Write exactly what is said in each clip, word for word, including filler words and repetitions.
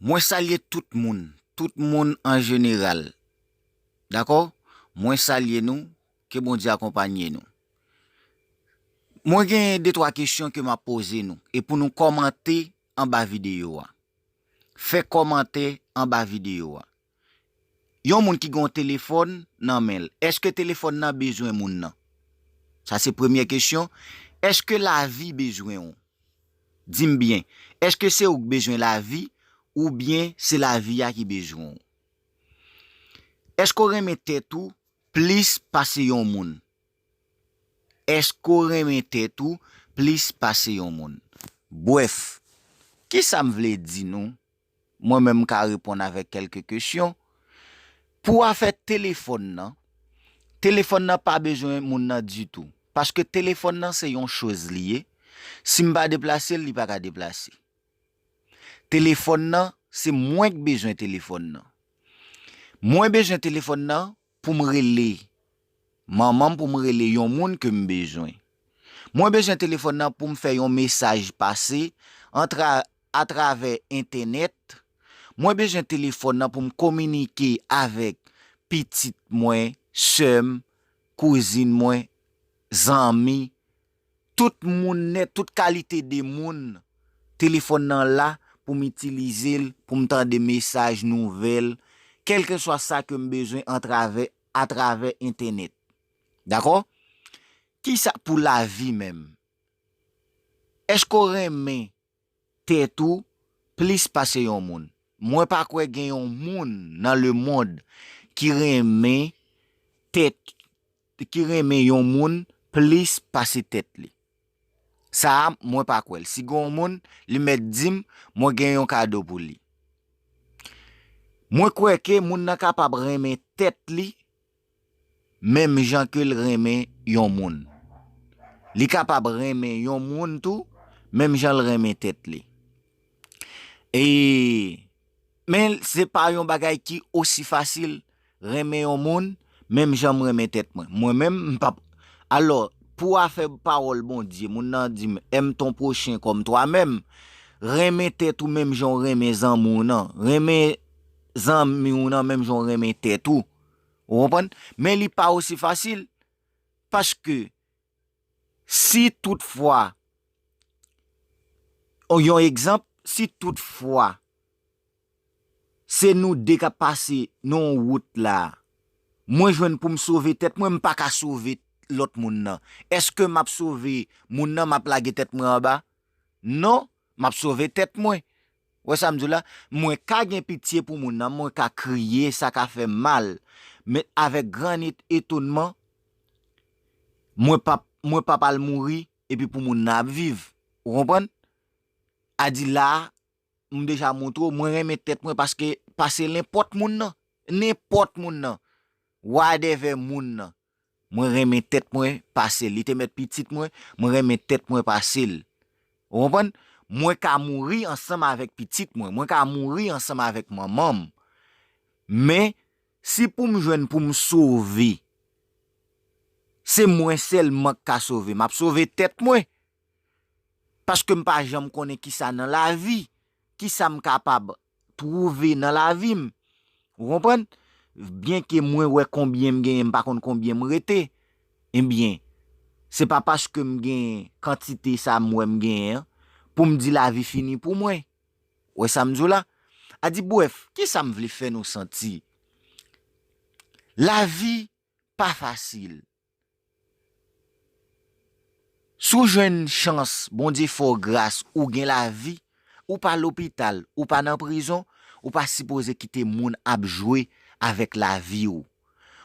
Mwen salye tout moun, tout moun an jeneral. Dakò? Mwen salye nou, ke Bondye akonpanye nou. Mwen gen de twa kesyon ke m ap poze nou, e pou nou kòmante anba videyo a. Fè kòmantè anba videyo a. Yon moun ki gen yon telefòn nan men l, èske telefòn nan bezwen moun nan? Sa se premyè kesyon. Èske lavi bezwen w? Di m byen, èske se ou k bezwen lavi, oubyen se lavi a ki bezwen w? Èske w renmen tèt ou plis pase yon moun? Èske w renmen tèt ou plis pase yon moun? Brèf, kisa m vle di nou? Mwen menm m ka reponn avèk kèlke kesyon. Pou afè telefòn nan, telefòn nan pa bezwen moun nan ditou. Paske telefòn nan se yon choz li ye. Si m pa deplase l, li pa ka deplase. Telefòn nan, se mwen k bezwen telefòn nan. Mwen bezwen telefòn nan pou m rele manman m, pou m rele yon moun ke m bezwen. Mwen bezwen telefòn nan pou m fè yon mesaj pase antra- atravè entènèt. Mwen bezwen telefòn nan pou m kominike avèk pitit mwen, sè m, kouzin mwen, zanmi, tout moun nèt, tout kalite de moun. Telefòn nan la pou m itilize l, pou m tande mesaj, nouvèl, kèlkeswa sa ke m bezwen atravè, atravè entènèt. Dakò? Kisa pou lavi menm? Èske w renmen tèt ou plis pase yon moun? Mwen pa kwè gen yon moun nan lemonn ki renmen tèt, ki renmen yon moun plis pase tèt li. Sa a, mwen pa kwè l. Si gen yon moun, li mèt di m, mwen gen yon kado pou li. Mwen kwè ke moun nan kapab renmen tèt li menm jan ke l renmen yon moun. Li kapab renmen yon moun tou, menm jan l renmen tèt li. E, men se pa yon bagay ki osi fasil renmen yon moun, menm jan m renmen tèt mwen. Mwen menm, m p ap. Alò, pou afè pawòl Bondye, moun nan di m, aime ton prochain comme toi-même. Renmen tèt ou menm jan w renmen zanmi w nan. Renmen zanmi w nan menm jan w renmen tèt ou. Ou konprann? Men li pa osi fasil. Paske si toutfwa, yon egzanp, si toutfwa se nou de k ap pase nan yon wout la, mwen jwenn pou m sove tèt mwen, m pa ka sove lòt moun nan. Èske m ap sove moun nan, m ap lage tèt mwen anba? Non, m ap sove tèt mwen. Wè sa m di w la? Mwen ka gen pitye pou moun nan, mwen ka kriye, sa ka fè m mal. Men avèk gran et- etonman, mwen p ap, mwen p ap al mouri, epi pou moun nan ap viv. Ou konprann? A di la, m deja montre w, mwen renmen tèt mwen paske pase nenpòt moun nan. Nenpòt moun nan. Whatever moun nan. Mwen renmen tèt mwen pase l. Li te mèt pitit mwen, mwen renmen tèt mwen pase l. Ou konprann? Mwen ka mouri ansanm avèk pitit mwen. Mwen ka mouri ansanm avèk manman m. Men, si pou m jwenn pou m sove, se mwen sèlman k ka sove. M ap sove tèt mwen. Paske m pa janm konnen kisa nan lavi, kisa m kapab twouve nan lavi m. Ou konprann? Byenke mwen wè konbyen m genyen, m pa konn konbyen m rete. Ebyen, se pa paske m gen kantite sa m wè m genyen an, pou m di lavi fini pou mwen. Wè sa m di w la? A di, brèf, kisa m vle fè nou santi? Lavi pa fasil. Si w jwenn chans, Bondye fè w gras, ou gen lavi, ou pa lopital, ou pa nan prizon, ou pa sipoze kite moun ap jwe avèk lavi w.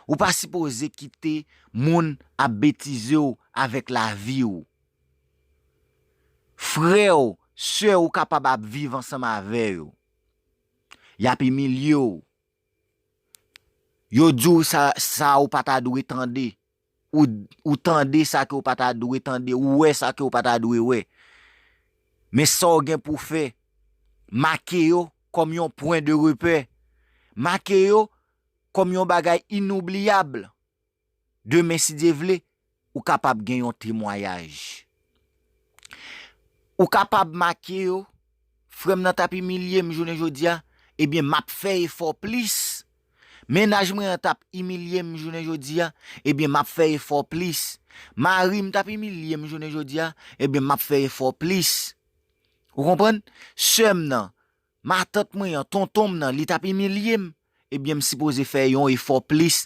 Ou pa sipoze kite moun ap betize w avèk lavi w. Frè w, sè w kapab ap viv ansanm avè yo. Y ap imilye w. Yo di w sa, sa ou pa ta dwe tande. Ou, ou tande sa ke w pa ta dwe tande. Ou wè sa ke w pa ta dwe wè. Men sa w gen pou w fè, make yo kòm yon pwen de repè. Make yo kòm yon bagay inoubliyab. Demen, si Dye vle, ou kapab gen yon temwayaj. Ou kapab make yo, Frè m nan t ap imilye m jounen jodi a, ebyen, m ap fè efò plis. Mennaj mwen an t ap imilye m jounen jodi a, ebyen, m ap fè efò plis. Mari m t ap imilye m jounen jodi a, ebyen, m ap fè efò plis. Ou konprann? Sè m nan, matant mwen an, tonton m nan, li t ap imilye m, ebyen, m sipoze fè yon efò plis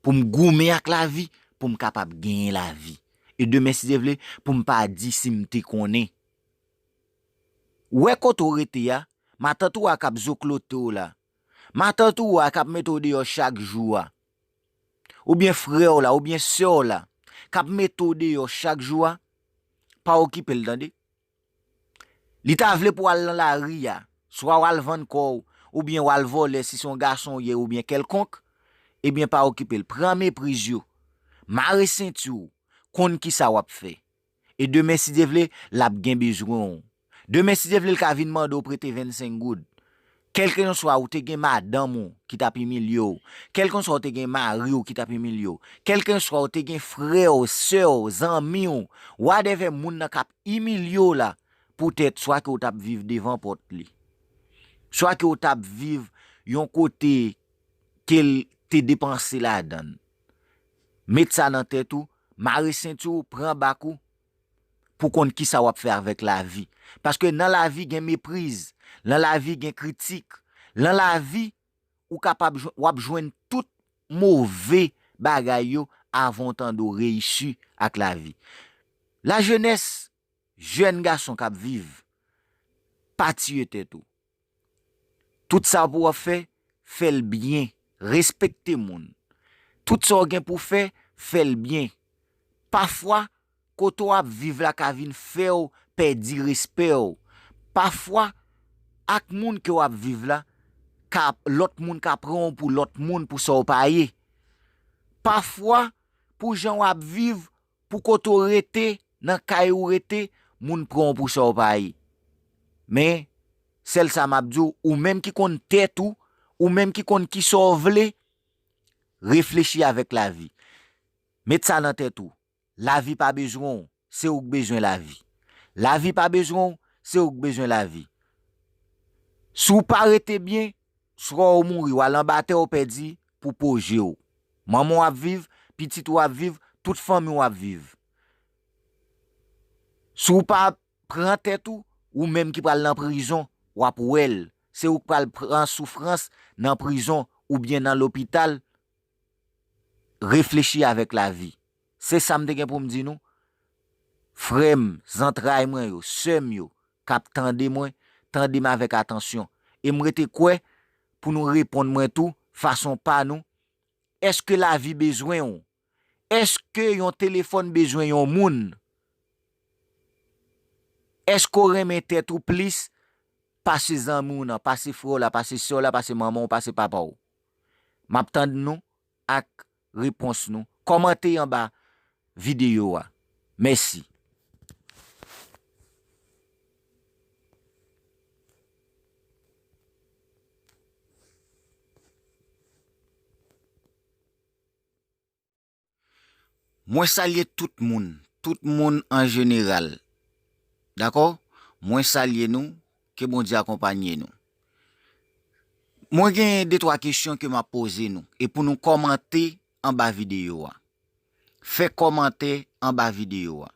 pou m goumen ak lavi, pou m kapab genyen lavi. E demen, si Dye vle, pou m pa di si m te konnen. Ou wè kote w rete a, matant ou a k ap zoklote w la, matant ou a k ap mete w deyò chak jou a, oubyen frè w la, oubyen sè w la, k ap mete w deyò chak jou a, pa okipe l, tande. Li ta vle pou w al nan lari a, swa w al vann kò w, oubyen w al vòlè si se yon gason w ye oubyen kèlkonk, ebyen pa okipe l. Pran mepriz yo, mare senti w, konn kisa w ap fè. E demen, si Dye vle, l ap gen bezwen w. Demen, si Dye vle, l ka vin mande w prete vennsenk goud. Kèlkenswa ou te gen madanm ou ki t ap imilye w, kèlkenswa ou te gen mari w ki t ap imilye w, kèlkenswa ou te gen frè w, sè w, zanmi w, whatever, moun nan k ap imilye w la, poutèt swa ke w t ap viv devan pòt li, swa ke w t ap viv yon kote ke l te depanse ladan l. Met sa nan tèt ou, mare senti w, pran bak ou, pou konn kisa w ap fè avèk lavi. Paske nan lavi gen mepriz, nan lavi gen kritik, nan lavi ou kapab jwenn, w ap jwenn tout move bagay yo avan w tande w reyisi ak lavi. Lajenès, jèn gason k ap viv, pa tiye tèt ou. Tout sa pou w ap fè, fè l byen, respekte moun. Tout sa w gen pou w fè, fè l byen. Pafwa, kote w ap viv la ka vin fè w pèdi respè w. Pafwa, ak moun ke w ap viv la, ka, lòt moun ka pran w pou lòt moun, pou sa w pa ye. Pafwa, pou jan w ap viv, pou kote w rete, nan kay ou rete, moun pran w pou sa w pa ye. Men, sèl sa m ap di w, ou menm ki konn tèt ou, ou menm ki konn kisa w vle, reflechi avèk lavi. Met sa nan tèt ou. Lavi pa bezwen w, se ou k bezwen lavi. Lavi pa bezwen w, se ou k bezwen lavi. Si w pa rete byen, swa w mouri, w al anba tè, w pèdi pou pwoje w. Manman w ap viv, pitit ou ap viv, tout fanmi w ap viv. Si w pa pran tèt ou, ou menm ki pral nan prizon, w ap wè l. Se ou k pral pran soufrans nan prizon oubyen nan lopital. Reflechi avèk lavi. Se sa m te gen pou m di nou. Frè m, zantray mwen yo, sè m yo, k ap tande mwen, tande m avèk atansyon. E m rete kwè pou nou reponn mwen tou, fason pa nou. Èske lavi bezwen w? Èske yon telefòn bezwen yon moun? Èske w renmen tèt ou plis pase zanmi w nan, pase frè w la, pase sè w la, pase manman w, pase papa w? M ap tann nou ak repons nou. Kòmante anba videyo a. Mèsi. Mwen salye tout moun, tout moun an jeneral. Dakò? Mwen salye nou, ke Bondye akonpanye nou. Mwen gen de twa kesyon ke m ap poze nou, e pou nou kòmante anba videyo a. Fè kòmantè anba videyo a.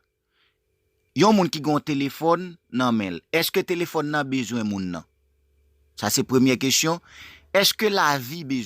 Yon moun ki gen yon telefòn nan men l, èske telefòn nan bezwen moun nan? Sa se premyè kesyon. Èske lavi bezwen